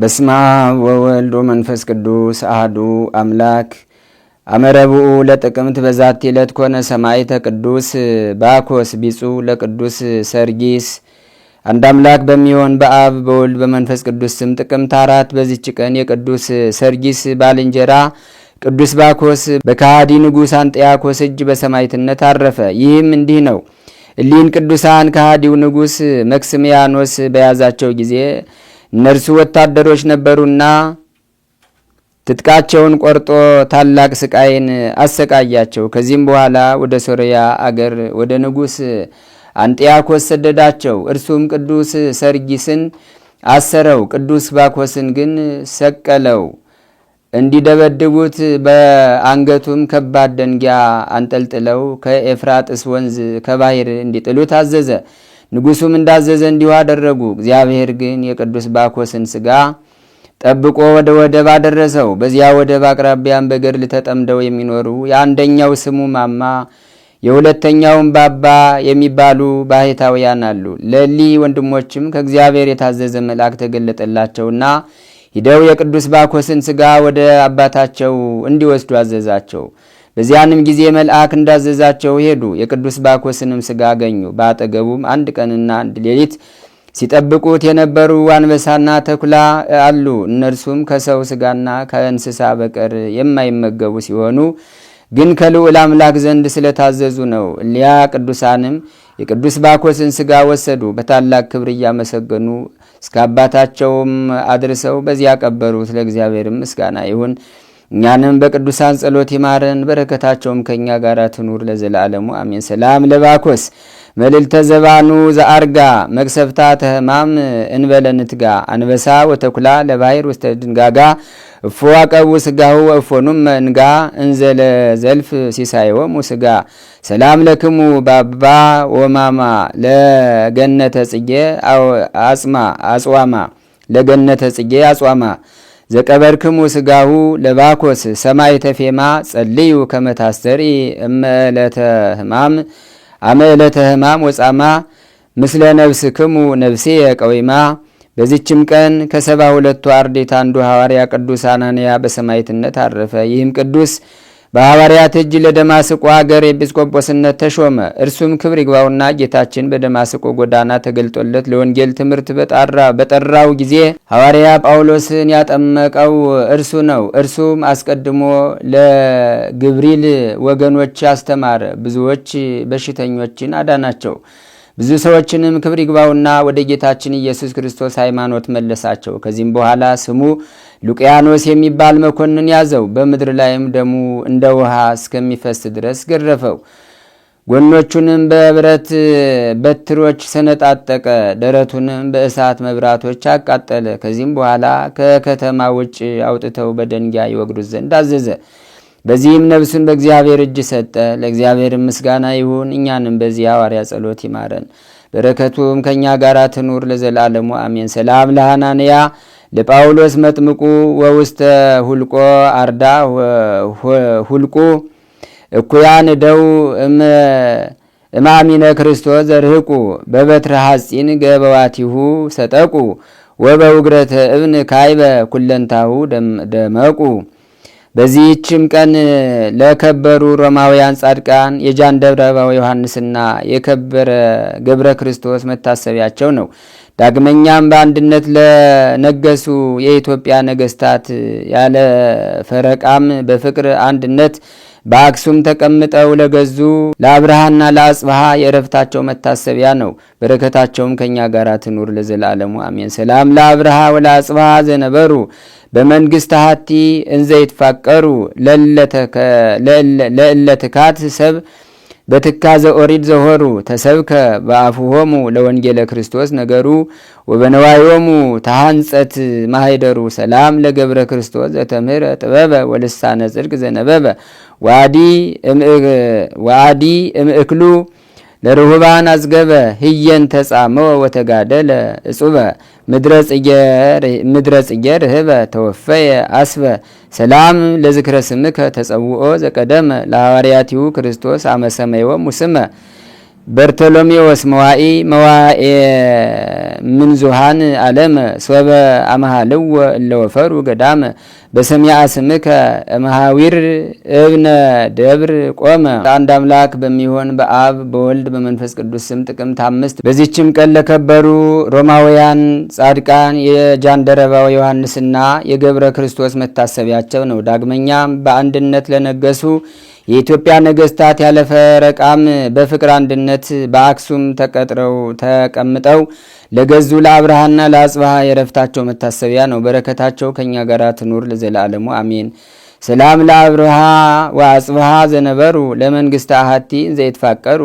በስመ አብ ወወልድ ወመንፈስ ቅዱስ አሐዱ አምላክ። አመ ረቡዑ ለጥቅምት በዛቲ ዕለት ኮነ ሰማዕተ ቅዱስ ባኮስ ቢጹ ለቅዱስ ሰርጊስ። አንድ አምላክ በሚሆን በአብ በወልድ በመንፈስ ቅዱስ ስም ጥቅምት 4 በዚች ቀን የቅዱስ ሰርጊስ ባልንጀራ ቅዱስ ባኮስ በከሃዲ ንጉሥ አንጥያኮስ እጅ በሰማዕትነት አረፈ። ይህም እንዲህ ነው። እሊህን ቅዱሳን ከሃዲው ንጉሥ መክስሚያኖስ በያዛቸው ጊዜ እነርሱ ወታደሮች ነበሩና ትጥቃቸውን ቆርጦ ታላቅ ስቃይን አሰቃያቸው። ከዚህም በኋላ ወደ ሶርያ አገር ወደ ንጉሥ አንጢያኮስ ሰደዳቸው። እርሱም ቅዱስ ሰርጊስን አሰረው፣ ቅዱስ ባኮስን ግን ሰቀለው። እንዲደበድቡት በአንገቱም ከባድ ደንጊያ አንጠልጥለው ከኤፍራጥስ ወንዝ ከባህር እንዲጥሉት አዘዘ። ንጉሱም እንዳዘዘ እንዲሁ አደረጉ። እግዚአብሔር ግን የቅዱስ ባኮስን ስጋ ጠብቆ ወደ ወደብ አደረሰው። በዚያ ወደብ አቅራቢያም በገድል ተጠምደው የሚኖሩ የአንደኛው ስሙ ማማ የሁለተኛውም ባባ የሚባሉ ባህታውያን አሉ። ለሊ ወንድሞችም ከእግዚአብሔር የታዘዘ መልአክ ተገለጠላቸውና ሂደው የቅዱስ ባኮስን ስጋ ወደ አባታቸው እንዲወስዱ አዘዛቸው። በዚያንም ጊዜ መልአክ እንዳዘዛቸው ሄዱ። የቅዱስ ባኮስንም ስጋ አገኙ። በአጠገቡም አንድ ቀንና አንድ ሌሊት ሲጠብቁት የነበሩ አንበሳና ተኩላ አሉ። እነርሱም ከሰው ስጋና ከእንስሳ በቀር የማይመገቡ ሲሆኑ ግን ከልዑል አምላክ ዘንድ ስለታዘዙ ነው። እሊያ ቅዱሳንም የቅዱስ ባኮስን ስጋ ወሰዱ። በታላቅ ክብር እያመሰገኑ እስከ አባታቸውም አድርሰው በዚያ ቀበሩት። ለእግዚአብሔርም ምስጋና ይሁን። እኛንም በቅዱሳን ጸሎት ይማረን፣ በረከታቸውም ከእኛ ጋር ትኑር ለዘላለሙ አሜን። ሰላም ለባኮስ መልዕልተ ዘባኑ ዘአርጋ መቅሰፍታ ተህማም እንበለንትጋ አንበሳ ወተኩላ ለባሕር ውስተ ድንጋጋ እፎ አቀቡ ስጋሁ ወእፎኑም እንጋ እንዘለ ዘልፍ ሲሳይወሙ ስጋ። ሰላም ለክሙ ባባ ወማማ ለገነተ ጽጌ አጽማ አጽዋማ ለገነተ ጽጌ አጽዋማ ዘቀበርክሙ ስጋሁ ለባኮስ ሰማይ ተፌማ ጸልዩ ከመታስተሪ እመለተ ህማም አመለተ ህማም ወጻማ ምስለ ነፍስክሙ ነፍሴ ቀዊማ። በዚችም ቀን ከ72ቱ አርድእት አንዱ ሐዋርያ ቅዱስ አናንያ በሰማዕትነት አረፈ። ይህም ቅዱስ በሐዋርያት እጅ ለደማስቆ አገር ኤጲስቆጶስነት ተሾመ። እርሱም ክብር ይግባውና ጌታችን በደማስቆ ጎዳና ተገልጦለት ለወንጌል ትምህርት በጠራው ጊዜ ሐዋርያ ጳውሎስን ያጠመቀው እርሱ ነው። እርሱም አስቀድሞ ለግብሪል ወገኖች አስተማረ። ብዙዎች በሽተኞችን አዳናቸው። ብዙ ሰዎችንም ክብር ይግባውና ወደ ጌታችን ኢየሱስ ክርስቶስ ሃይማኖት መለሳቸው። ከዚህም በኋላ ስሙ ሉቅያኖስ የሚባል መኮንን ያዘው። በምድር ላይም ደሙ እንደ ውሃ እስከሚፈስ ድረስ ገረፈው። ጎኖቹንም በብረት በትሮች ሰነጣጠቀ፣ ደረቱንም በእሳት መብራቶች አቃጠለ። ከዚህም በኋላ ከከተማ ውጭ አውጥተው በደንጊያ ይወግዱት ዘንድ አዘዘ። በዚህም ነፍሱን በእግዚአብሔር እጅ ሰጠ። ለእግዚአብሔር ምስጋና ይሁን፣ እኛንም በዚህ ሐዋርያ ጸሎት ይማረን፣ በረከቱም ከእኛ ጋር ትኑር ለዘላለሙ አሜን። ሰላም ለሐናንያ ለጳውሎስ መጥምቁ ወውስተ ሁልቆ አርዳ ሁልቁ እኩያን ደው እማሚነ ክርስቶስ ዘርህቁ በበትረ ሐጺን ገበዋቲሁ ሰጠቁ ወበውግረተ እብን ካይበ ኩለንታሁ ደመቁ። በዚህችም ቀን ለከበሩ ሮማውያን ጻድቃን የጃንደረባው ዮሐንስና የከበረ ገብረ ክርስቶስ መታሰቢያቸው ነው። ዳግመኛም በአንድነት ለነገሱ የኢትዮጵያ ነገስታት ያለ ፈረቃም በፍቅር አንድነት በአክሱም ተቀምጠው ለገዙ ለአብርሃና ለአጽብሃ የእረፍታቸው መታሰቢያ ነው። በረከታቸውም ከእኛ ጋር ትኑር ለዘላለሙ አሜን። ሰላም ለአብርሃ ወለአጽብሃ ዘነበሩ በመንግስት ሀቲ እንዘ ይትፋቀሩ ለእለትካት ሰብ በትካዘ ኦሪት ዘሆሩ ተሰብከ በአፍሆሙ ለወንጌለ ክርስቶስ ነገሩ ወበነዋዮሙ ተሃንጸት ማህደሩ። ሰላም ለገብረ ክርስቶስ ዘተምህረ ጥበበ ወልሳነ ጽድቅ ዘነበበ ዋዲ እምእክሉ ለርሁባን አዝገበ ህየን ተጻመ ወተጋደለ እጹበ ምድረ ጽጌ ርህበ ተወፈየ አስበ። ሰላም ለዝክረ ስምከ ተጸውኦ ዘቀደመ ለሐዋርያቲሁ ክርስቶስ አመሰመይወ ሙስመ። በርቶሎሜዎስ መዋኢ መዋኤ ምንዙሃን አለመ ሶበ አመሃልዎ እለወፈሩ ገዳመ በሰሚዐ ስምከ እምሃዊር እብነ ደብር ቆመ። አንድ አምላክ በሚሆን በአብ በወልድ በመንፈስ ቅዱስ ስም ጥቅምት 5 በዚችም ቀን ለከበሩ ሮማውያን ጻድቃን የጃንደረባው ዮሐንስና የገብረ ክርስቶስ መታሰቢያቸው ነው። ዳግመኛም በአንድነት ለነገሱ የኢትዮጵያ ነገስታት ያለ ፈረቃም በፍቅር አንድነት በአክሱም ተቀጥረው ተቀምጠው ለገዙ ለአብርሃና ለአጽብሃ የረፍታቸው መታሰቢያ ነው። በረከታቸው ከእኛ ጋር ትኑር ለዘላለሙ አሜን። ሰላም ለአብርሃ ወአጽብሃ ዘነበሩ ለመንግስተ አሃቲ ዘይትፋቀሩ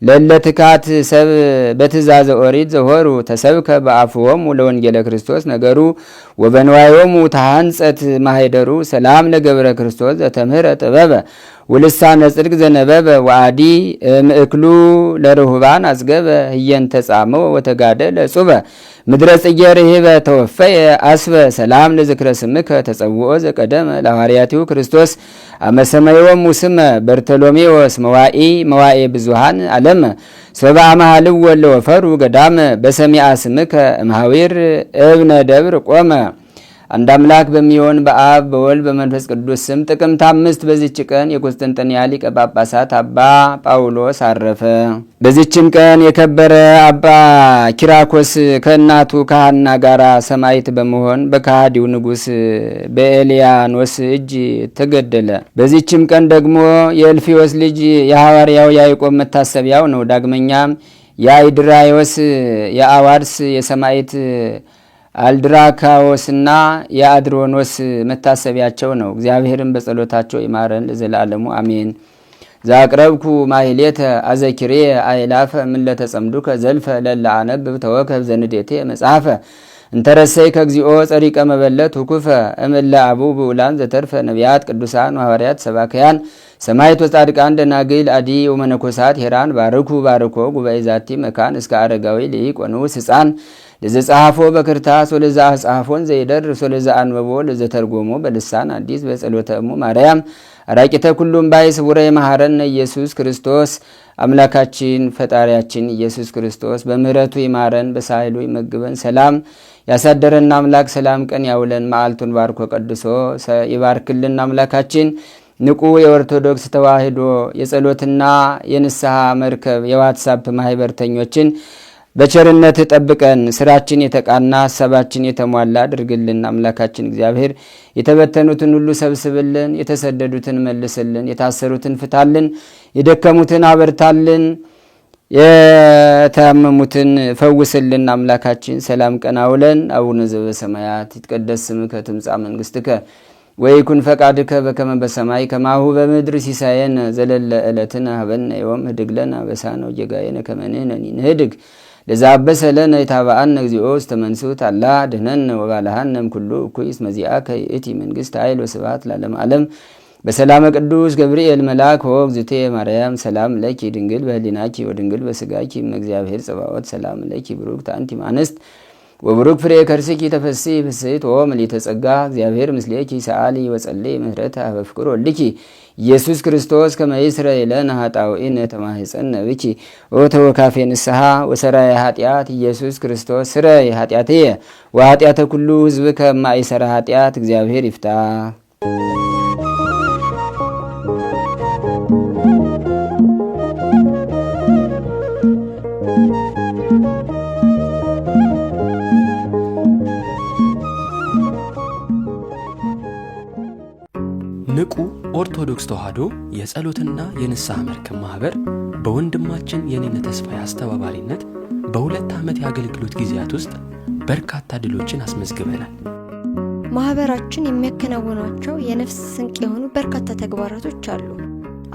ለለትካት ሰብ በትእዛዘ ኦሪት ዘሆሩ ተሰብከ በአፍዎሙ ለወንጌለ ክርስቶስ ነገሩ ወበንዋዮሙ ተሃንጸት ማሄደሩ ሰላም ለገብረ ክርስቶስ ዘተምህረ ጥበበ ውልሳነ ጽድቅ ዘነበበ ወአዲ ምእክሉ ለርሁባን አጽገበ ህየንተ ጻመው ወተጋደ ለጹበ ምድረ ጽጌ ርሂበ ተወፈየ አስበ ሰላም ለዝክረ ስምከ ተጸውኦ ዘቀደመ ለሐዋርያቲሁ ክርስቶስ አመሰመዮሙ ስመ በርተሎሜዎስ መዋኢ መዋኤ ብዙሃን አለመ ሶበ አመሃልው ወለወፈሩ ገዳመ በሰሚአ ስምከ እምሃዊር እብነ ደብር ቆመ። አንድ አምላክ በሚሆን በአብ በወልድ በመንፈስ ቅዱስ ስም ጥቅምት 5 በዚች ቀን የቁስጥንጥንያ ሊቀ ጳጳሳት አባ ጳውሎስ አረፈ። በዚችም ቀን የከበረ አባ ኪራኮስ ከእናቱ ከሐና ጋር ሰማዕት በመሆን በከሃዲው ንጉሥ በኤልያኖስ እጅ ተገደለ። በዚችም ቀን ደግሞ የእልፊዮስ ልጅ የሐዋርያው ያዕቆብ መታሰቢያው ነው። ዳግመኛም የአይድራዮስ የአዋርስ የሰማዕት አልድራካዎስና የአድሮኖስ መታሰቢያቸው ነው። እግዚአብሔርን በጸሎታቸው ይማረን ለዘላለሙ አሜን። ዛቅረብኩ ማህሌተ አዘኪሬ አይላፈ ምለተ ጸምዱከ ዘልፈ ለላ አነብብ ተወከብ ዘንዴቴ መጽሐፈ እንተረሰይ ከግዚኦ ጸሪቀ መበለት ሁኩፈ እምለ አቡ ብኡላን ዘተርፈ ነቢያት ቅዱሳን ሐዋርያት ሰባክያን ሰማዕት ወጻድቃን ደናግል አዲ ወመነኮሳት ሄራን ባርኩ ባርኮ ጉባኤ ዛቲ መካን እስከ አረጋዊ ልሂቅ ወንዑስ ሕፃን ለዘጸሐፎ በክርታስ ወለዛ አጻፎን ዘይደርስ ወለዛ አንበቦ ለዘተርጎሞ በልሳን አዲስ በጸሎተ እሙ ማርያም አራቂተ ኩሉም ባይ ስቡረ የመሐረነ ኢየሱስ ክርስቶስ አምላካችን ፈጣሪያችን ኢየሱስ ክርስቶስ በምሕረቱ ይማረን፣ በሳህሉ ይመግበን፣ ሰላም ያሳደረን አምላክ ሰላም ቀን ያውለን፣ መዓልቱን ባርኮ ቀድሶ ይባርክልን። አምላካችን ንቁ የኦርቶዶክስ ተዋሕዶ የጸሎትና የንስሐ መርከብ የዋትሳፕ ማህበርተኞችን በቸርነት ጠብቀን ስራችን የተቃና ሀሳባችን የተሟላ አድርግልን። አምላካችን እግዚአብሔር የተበተኑትን ሁሉ ሰብስብልን፣ የተሰደዱትን መልስልን፣ የታሰሩትን ፍታልን፣ የደከሙትን አበርታልን፣ የታመሙትን ፈውስልን። አምላካችን ሰላም ቀን አውለን። አቡነ ዘበሰማያት ይትቀደስ ስምከ ትምጻእ መንግስትከ ወይኩን ፈቃድከ በከመ በሰማይ ከማሁ በምድር ሲሳየነ ዘለለ ዕለትነ ሀበነ ዮም ህድግ ለነ አበሳነ ወጌጋየነ ከመ ንሕነኒ ንህድግ ለዘአበሰ ለነ ኢታብአነ እግዚኦ ውስተ መንሱት አላ ድኅነነ ወባልሐነ እምኩሉ እኩይ እስመ ዚአከ ይእቲ መንግሥት ኃይል ወስብሐት ለዓለመ ዓለም። በሰላመ ቅዱስ ገብርኤል መልአክ ኦ እግዝእትየ ማርያም ሰላም ለኪ ድንግል በህሊናኪ ወድንግል በስጋኪ እመ እግዚአብሔር ጸባኦት ሰላም ለኪ ብሩክት አንቲ እምአንስት ወብሩክ ፍሬ ከርስኪ ተፈሥሒ ፍሥሕት ኦ ምልዕተ ጸጋ እግዚአብሔር ምስሌኪ ሰአሊ ወጸልይ ምህረተ ኀበ ፍቁር ወልድኪ ኢየሱስ ክርስቶስ ከመ ይስረይ ለነ ኃጣውኢነ ተማኅፀነ ብኪ ኦ ተወካፌ ንስሐ ወሰራየ ኃጢአት ኢየሱስ ክርስቶስ ስረይ ኃጢአትየ ወኃጢአተ ኩሉ ሕዝብ ከማይሰራ ኃጢአት እግዚአብሔር ይፍታ። ንቁ ኦርቶዶክስ ተዋሕዶ የጸሎትና የንስሐ መርከብ ማኅበር በወንድማችን የኔነ ተስፋዬ አስተባባሪነት በ2 ዓመት የአገልግሎት ጊዜያት ውስጥ በርካታ ድሎችን አስመዝግበናል። ማኅበራችን የሚያከናውኗቸው የነፍስ ስንቅ የሆኑ በርካታ ተግባራቶች አሉ።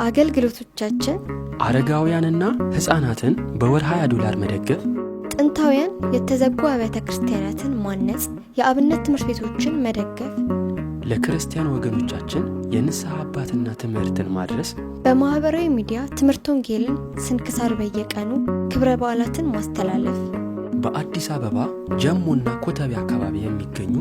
አገልግሎቶቻችን አረጋውያንና ሕፃናትን በወር $20 መደገፍ፣ ጥንታውያን የተዘጉ አብያተ ክርስቲያናትን ማነጽ፣ የአብነት ትምህርት ቤቶችን መደገፍ፣ ለክርስቲያን ወገኖቻችን የንስሐ አባትና ትምህርትን ማድረስ፣ በማኅበራዊ ሚዲያ ትምህርት ወንጌልን፣ ስንክሳር በየቀኑ ክብረ በዓላትን ማስተላለፍ፣ በአዲስ አበባ ጀሞና ኮተቤ አካባቢ የሚገኙ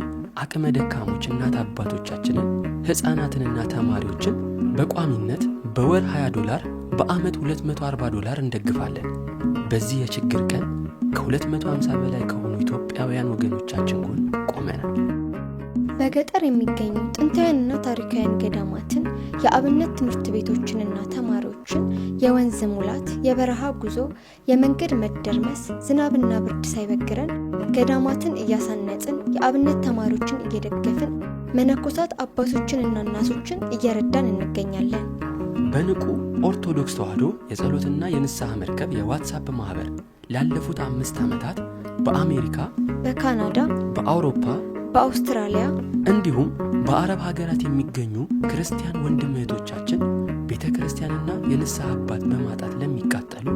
አቅመ ደካሞች እናት አባቶቻችንን ሕፃናትንና ተማሪዎችን በቋሚነት በወር $20 በዓመት $240 እንደግፋለን። በዚህ የችግር ቀን ከ250 በላይ ከሆኑ ኢትዮጵያውያን ወገኖቻችን ጎን ቆመናል። በገጠር የሚገኙ ጥንታውያንና ታሪካውያን ገዳማትን፣ የአብነት ትምህርት ቤቶችንና ተማሪዎችን የወንዝ ሙላት፣ የበረሃ ጉዞ፣ የመንገድ መደርመስ፣ ዝናብና ብርድ ሳይበግረን ገዳማትን እያሳነጽን፣ የአብነት ተማሪዎችን እየደገፍን፣ መነኮሳት አባቶችንና እናቶችን እየረዳን እንገኛለን። በንቁ ኦርቶዶክስ ተዋሕዶ የጸሎትና የንስሐ መርከብ የዋትሳፕ ማኅበር ላለፉት 5 ዓመታት በአሜሪካ፣ በካናዳ፣ በአውሮፓ፣ በአውስትራሊያ እንዲሁም በአረብ ሀገራት የሚገኙ ክርስቲያን ወንድም እህቶቻችን ቤተ ክርስቲያንና የንስሐ አባት በማጣት ለሚቃጠሉ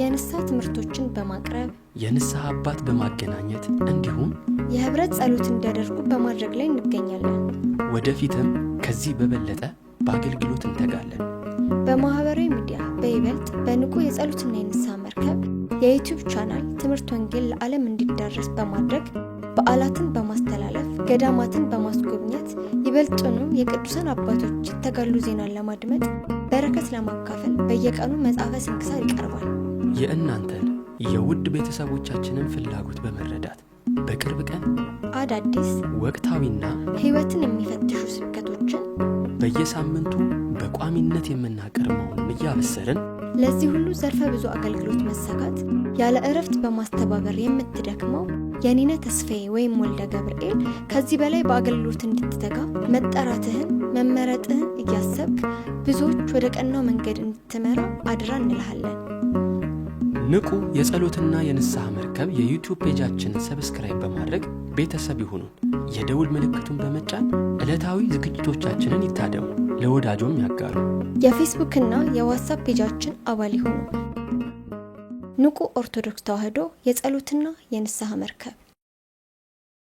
የንስሐ ትምህርቶችን በማቅረብ፣ የንስሐ አባት በማገናኘት እንዲሁም የህብረት ጸሎት እንዲያደርጉ በማድረግ ላይ እንገኛለን። ወደፊትም ከዚህ በበለጠ በአገልግሎት እንተጋለን። በማህበራዊ ሚዲያ በይበልጥ በንቁ የጸሎትና የንስሐ መርከብ የዩቲዩብ ቻናል ትምህርት ወንጌል ለዓለም እንዲዳረስ በማድረግ፣ በዓላትን በማስተላለፍ፣ ገዳማትን በማስጎብኘት፣ ይበልጡኑ የቅዱሳን አባቶች የተጋድሎ ዜናን ለማድመጥ፣ በረከት ለማካፈል በየቀኑ መጽሐፈ ስንክሳር ይቀርባል። የእናንተን የውድ ቤተሰቦቻችንን ፍላጎት በመረዳት በቅርብ ቀን አዳዲስ ወቅታዊና ሕይወትን የሚፈትሹ ስብከቶችን በየሳምንቱ በቋሚነት የምናቀርብ መሆኑን እያበሰርን ለዚህ ሁሉ ዘርፈ ብዙ አገልግሎት መሳካት ያለ እረፍት በማስተባበር የምትደክመው የኔነ ተስፋዬ ወይም ወልደ ገብርኤል ከዚህ በላይ በአገልግሎት እንድትተጋ መጠራትህን መመረጥህን እያሰብክ ብዙዎች ወደ ቀናው መንገድ እንድትመራ አደራ እንልሃለን። ንቁ የጸሎትና የንስሐ መርከብ የዩቲዩብ page ኣችንን subscribe በማድረግ ቤተሰብ ይሁኑን። የደውል ምልክቱን በመጫን ዕለታዊ ዝግጅቶቻችንን ይታደሙ፣ ለወዳጆም ያጋሩ። የፌስቡክና የዋትሳፕ page ኣችን አባል ይሁኑ። ንቁ ኦርቶዶክስ ተዋሕዶ የጸሎትና የንስሐ መርከብ።